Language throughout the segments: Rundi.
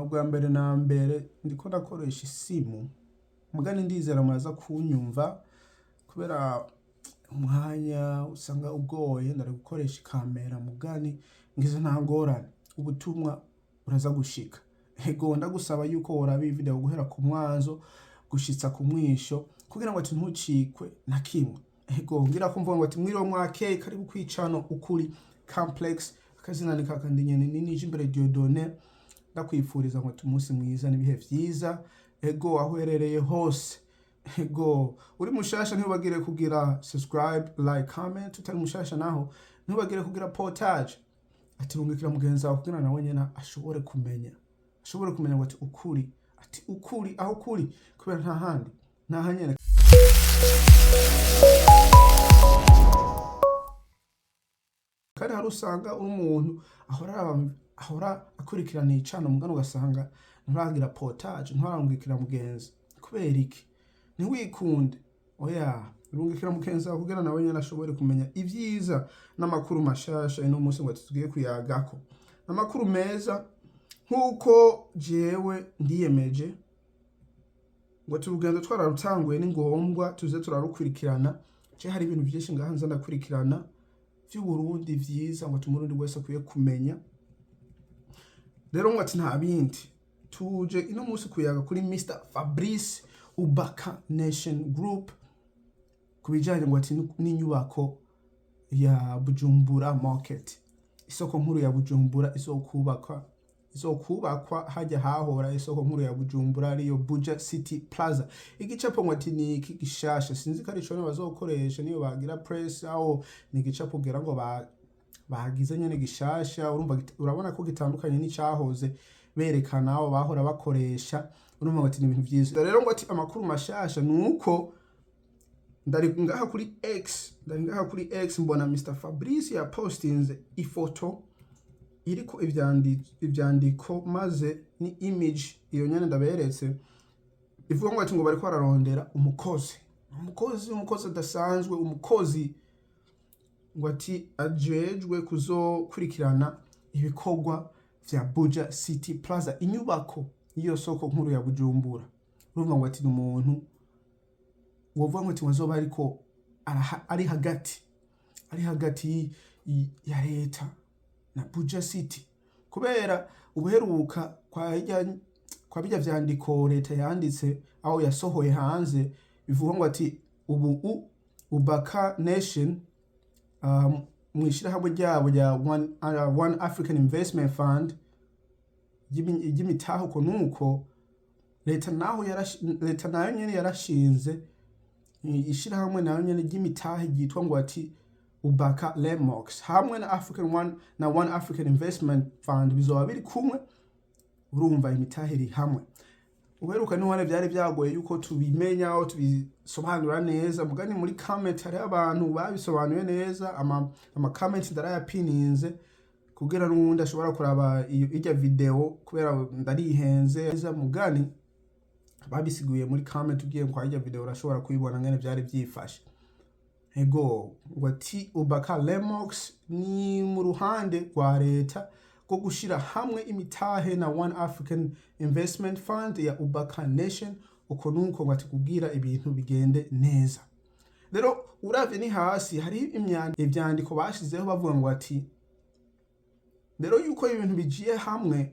Ubwa mbere na mbere ndiko ndakoresha isimu, mugani ndizera muraza kunyumva kubera umwanya usanga ugoye. Ndari gukoresha ikamera, mugani ngize nta ngorane, ubutumwa buraza gushika. Ego, ndagusaba yuko woraba iyi video guhera ku mwanzo gushitsa ku mwisho kugira ngo ati ntucikwe na kimwe. Ego, ngira ko mvuga ngo ati mwiriwe, mwakeye, karibu kwicano Ukuri Complex. Akazina ni kakandi nyene, ni Nije Imbere Dieudonné. Ndakwifuriza ngo ati umunsi mwiza n'ibihe vyiza, ego, aho uherereye hose. Ego, uri mushasha ntibagire kugira subscribe, like, comment. Utari mushasha naho ntibagire kugira partage, ati rungikira mugenzi wawe kugira nawe nyene ashobore kumenya ngo ati ukuri, ati ukuri aho kuri, kubera nta handi, nta hanyene. Kandi hari usanga uri umuntu ahora ahora akurikirana icana, mugano ugasanga nturagira partage, nturarungikira mugenzi. Kubera iki? Ntiwikunde, oya, rungikira mugenzi wawe kugira nawe nyene ashobore kumenya ivyiza n'amakuru mashasha. Ino munsi ngo tugiye kuyagako amakuru meza, nk'uko jewe ndiyemeje ngo turugendo twararutanguye, ni ngombwa tuze turarukurikirana. Je hari ibintu vyinshi ngaha nza ndakurikirana vy'Uburundi vyiza, ngo Umurundi wese akwiye kumenya. Rero ngo ati nta bindi, tuje ino munsi kuyaga kuri Mr Fabrice Ubaka Nation Group ku bijanye ngo ati n'inyubako ya Bujumbura Market, isoko nkuru ya Bujumbura izokubakwa hajya hahora isoko nkuru ya Bujumbura, ariyo Buja City Plaza. Igicapo ngo ati ni iki gishasha, sinzi ko ari ico bazokoresha niyo bagira press, aho ni igicapo kugira ngo bagize nyene gishasha. Urumva urabona ko gitandukanye n'icahoze berekana aho bahora bakoresha. Urumva ngo ati ni ibintu vyiza. Rero ngo ati amakuru mashasha nuko ndari ngaha kuri X, ndari ngaha kuri X, mbona Mr Fabrice yapostinze ifoto iriko ivyandiko, maze ni image iyo nyene ndaberetse, ivuga ngo ati ngo bariko bararondera umukozi adasanzwe, umukozi ngo ati ajejwe kuzokurikirana ibikorwa vya Buja City Plaza, inyubako y'iyo soko nkuru ya Bujumbura. Urumva ngo ati ni umuntu wovuga ngo ati ngo azoba ariko ari hagati ya leta na Buja City, kubera ubuheruka kwa bijya vyandiko leta yanditse, aho yasohoye hanze, bivuga ngo ati ubu Ubaka Nation, mu ishirahamwe ryabo rya One African Investment Fund ry'imitahe, uko nuko leta nayo nyene yarashinze ishirahamwe nayo nyene ry'imitahe ryitwa ngo ati Ubaka Lemox hamwe na African One na One African Investment Fund, bizoba biri kumwe. Urumva imitahe iri hamwe. Uheruka niwane vyari vyagoye yuko tubimenya aho tubisobanura neza, mugani muri comment hariho abantu babisobanuye neza. Ama comment ndarayapininze kugira n'uwundi ashobora kuraba iyo irya video, kubera ndarihenze neza, mugani babisiguye muri comment. Ugiye kwa irya video urashobora kuyibona ngene vyari vyifashe. Ego, ngo ati Ubaka Lemox ni mu ruhande rwa leta rwo gushira hamwe imitahe na One African Investment Fund ya Ubaka Nation, uko nuko ngo ati kugira ibintu bigende neza. Rero uravye ni hasi hari ivyandiko bashizeho bavuga ngo ati rero yuko ibintu bigiye hamwe,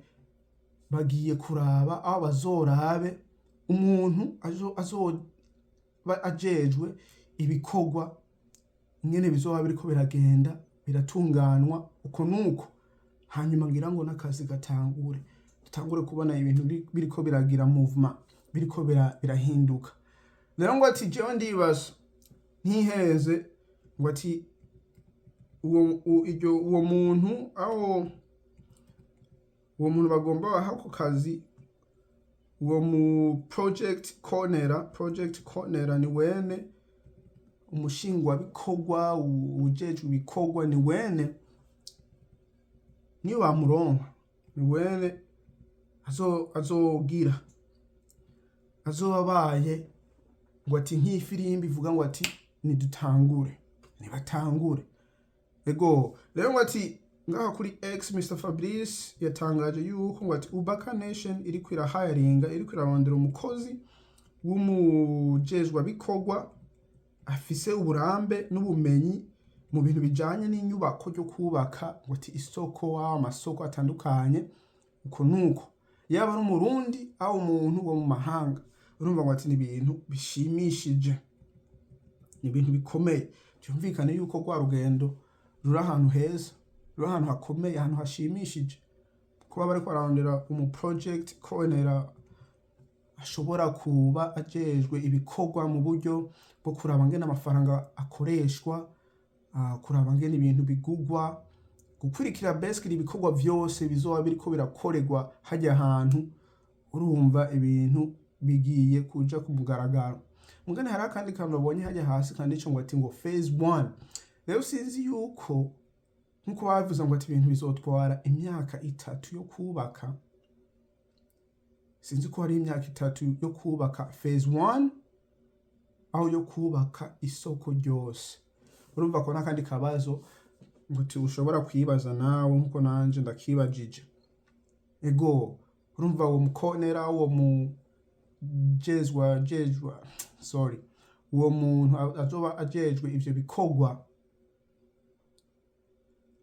bagiye kuraba aho bazorabe umuntu azoba ajejwe ibikorwa ingene bizoba biriko biragenda biratunganwa, uko nuko. Hanyuma ngira ngo n'akazi gatangure, dutangure kubona ibintu biriko biragira movement, biriko birahinduka. Rero ngo ati jewe ndibaza ntiheze ngo ati uwo muntu, aho uwo muntu bagomba baha ako kazi, uwo mu project coordinator ni wene umushingwabikorwa ujejwe ibikorwa, ni wene niyo bamuronka, ni wene azogira azoba abaye ngo ati nk'ifirimbi ivuga ngo ati nidutangure, nibatangure. Ego, rero ngo ati Ngaha kuri X, Mr Fabrice yatangaje yuko ngo ati Ubaka Nation iriko irahayaringa, iriko irarondera umukozi w'umujejwa bikorwa afise uburambe n'ubumenyi mu bintu bijanye n'inyubako ryo kubaka, ngo ati isoko, amasoko atandukanye, uko nuko, yaba ari Umurundi aho umuntu wo mu mahanga. Urumva ngo ati ni ibintu bishimishije, ni ibintu bikomeye. Byumvikane yuko rwa rugendo ruri ahantu heza, ruri ahantu hakomeye, ahantu hashimishije, kuba bariko bararondera umu project coordinator ashobora kuba ajejwe ibikorwa mu buryo bwo kuraba ngene amafaranga akoreshwa, kuraba ngene ibintu bigugwa, gukurikira basically ibikorwa vyose bizoba biriko birakorerwa hajya ahantu. Urumva ibintu bigiye kuja ku mugaragaro. Mugane hari akandi kantu babonye hajya hasi kanditse ngo ati ngo phase 1. Rero sinzi yuko nkuko bavuze ngo ati ibintu bizotwara imyaka 3 yo kubaka, sinzi ko hari imyaka 3 yo kubaka phase 1 aho yo kubaka isoko ryose. Urumva ko n'akandi kabazo ngo ushobora kwibaza nawe nkuko nanje ndakibajije. Ego, urumva uwo mukonera, uwo mu jezwa jejwa, sorry, uwo muntu azoba ajejwe ivyo bikorwa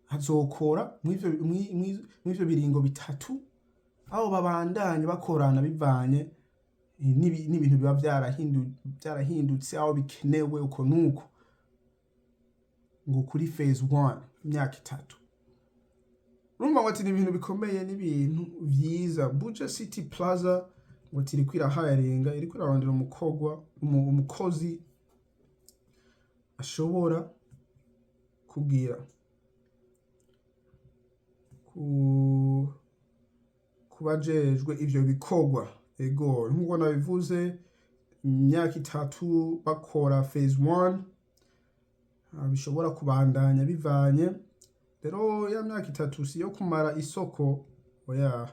azokora mw'ivyo biringo 3, aho babandanye bakorana bivanye n'ibintu biba vyarahindutse, aho bikenewe, uko nuko. Ngo kuri phase 1 imyaka 3. Urumva ngo ati ni ibintu bikomeye, n'ibintu vyiza. Buja City Plaza ngo ati iriko irahayaringa, iriko irarondera umukozi ashobora kugira kuba ajejwe ivyo bikorwa. Ego, nkuko nabivuze, imyaka 3 bakora phase 1, bishobora kubandanya bivanye. Rero ya myaka 3 si yo kumara isoko, oya.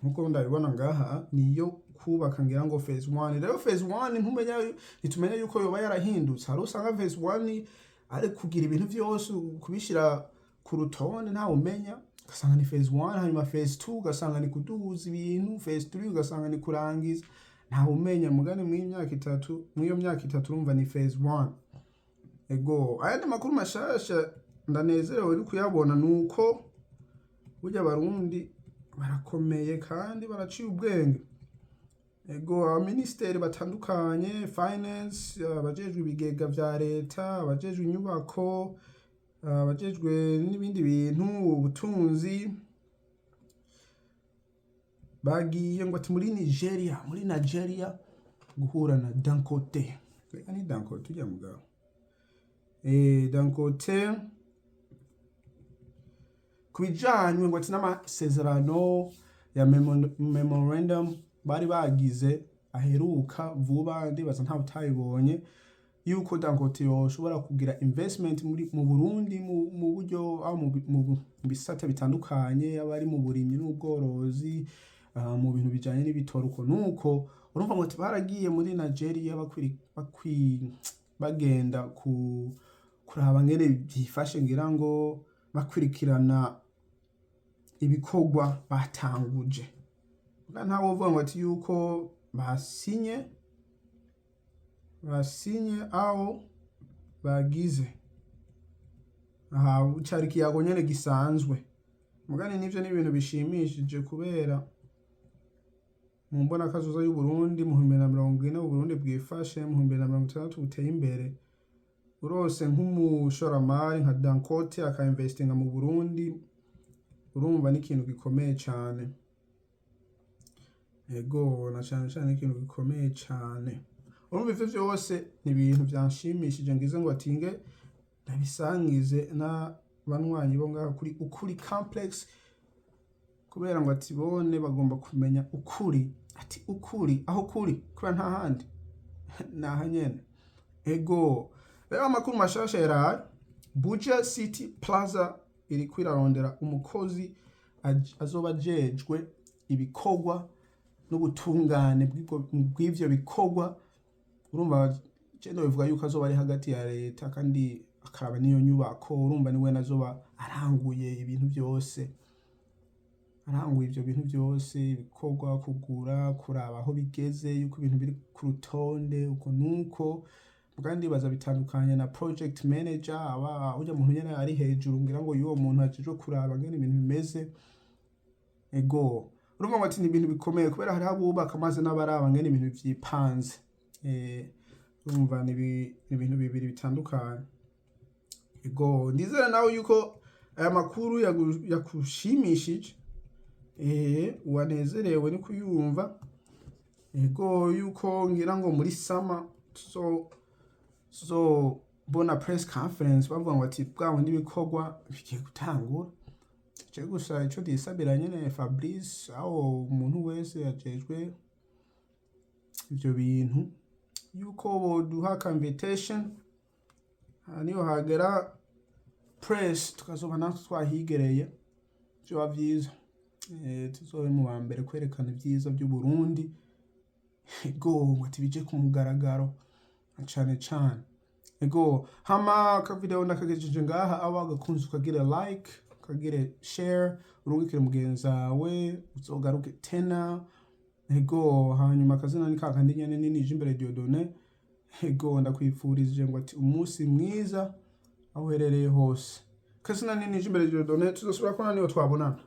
Nkuko ndabibona ngaha, niyo kubaka ngira ngo phase 1. Rero phase 1 ntumenya, ntitumenya yuko yoba yarahindutse. Hari usanga phase 1 ari kugira ibintu vyose kubishira ku rutonde, ntawe umenya, ugasanga ni phase 1, hanyuma phase 2 ugasanga ni kuduza ibintu, phase 3 ugasanga ni kurangiza, ntawe umenya. Mugani mw'iyo myaka 3, mw'iyo myaka 3, urumva ni phase 1. Ego, ayandi makuru mashasha ndanezerewe uri kuyabona nuko burya Abarundi barakomeye kandi baraciye ubwenge. Ego, abaminisiteri batandukanye, finance, abajejwe ibigega vya leta, abajejwe inyubako, abajejwe n'ibindi bintu, ubutunzi, bagiye ngo ati muri Nigeria guhura na Dangote. Reka, ni Dangote ujya mugabo, Dangote, ku bijanywe ngo ati n'amasezerano ya memorandum bari bagize aheruka vuba. Ndibaza ntawe utayibonye yuko Dangote yoshobora kugira investment mu Burundi mu buryo aho mu bisata bitandukanye, yaba ari mu burimyi n'ubworozi, mu bintu bijanye n'ibitoro, uko nuko. Urumva ngo baragiye muri Nigeria bagenda kuraba ngene vyifashe, ngira ngo bakurikirana ibikorwa batanguje. Muga ntawe wovuga ngo ati yuko basinye aho bagize aha, cari ikiyago nyene gisanzwe. Mugani nivyo ni ibintu bishimishije, kubera mu mbona kazoza y'Uburundi mu 2040, Uburundi bwifashe mu 2060 buteye imbere. Urose nk'umushoramari nka Dangote akainvestinga mu Burundi, urumva ni ikintu gikomeye cane. Ego, na cane cane ikintu gikomeye cane. Urumva ivyo vyose ni ibintu vyanshimishije, ngize ngo atinge ndabisangize n'abanywanyi bo ngaha kuri Ukuri Complex, kubera ngo ati bone bagomba kumenya ukuri, ati ukuri aho kuri, kubera nta handi naha nyene. Ego, rero amakuru mashasha yaraye: Buja City Plaza iriko irarondera umukozi azoba ajejwe ibikorwa n'ubutungane bw'ivyo bikorwa. Urumva je bivuga yuko azoba ari hagati ya leta kandi akaraba n'iyo nyubako. Urumva niwe nazoba Aranguye ibintu byose, aranguye ibyo bintu byose, ibikorwa, kugura, kuraba aho bigeze, yuko ibintu biri ku rutonde, uko nuko. Kandi ndibaza bitandukanye na project manager, aba ujya muntu nyene ari hejuru, ngira ngo y'uwo muntu ajejwe kuraba ngene ibintu bimeze. Ego, urumva ngo ati ni ibintu bikomeye, kubera hariho abubaka maze n'abaraba ngene ibintu vyipanze. Urumva ni ibintu bibiri bitandukanye. Ego, ndizera nawe yuko aya makuru yakushimishije, wanezerewe no kuyumva. Ego, yuko ngira ngo muri summer tuzobona press conference bavuga ngo ati bwa bundi ibikorwa bigiye gutangura. Je gusa ico ndisabira nyene Fabrice, aho umuntu wese ajejwe ivyo bintu, yuko boduha ka invitation, niyo hagera press tukazoba natwe twahigereye, vyoba vyiza. Tuzobe mu ba mbere kwerekana ivyiza vy'u Burundi. Ego, ngo ati bije ku mugaragaro cane cane. Ego, hama aka video ndakagejeje ngaha. Aba gakunze ukagire like, ukagire share, urungikire mugenzi wawe, uzogaruke tena. Ego, hanyuma akazina ni kakandi nyene, ni Nijimbere Dieudonné. Ego, ndakwifurije ngo ati umunsi mwiza aho uherereye hose. Akazina ni Nijimbere Dieudonné, tuzosubira kubona niyo twabonana.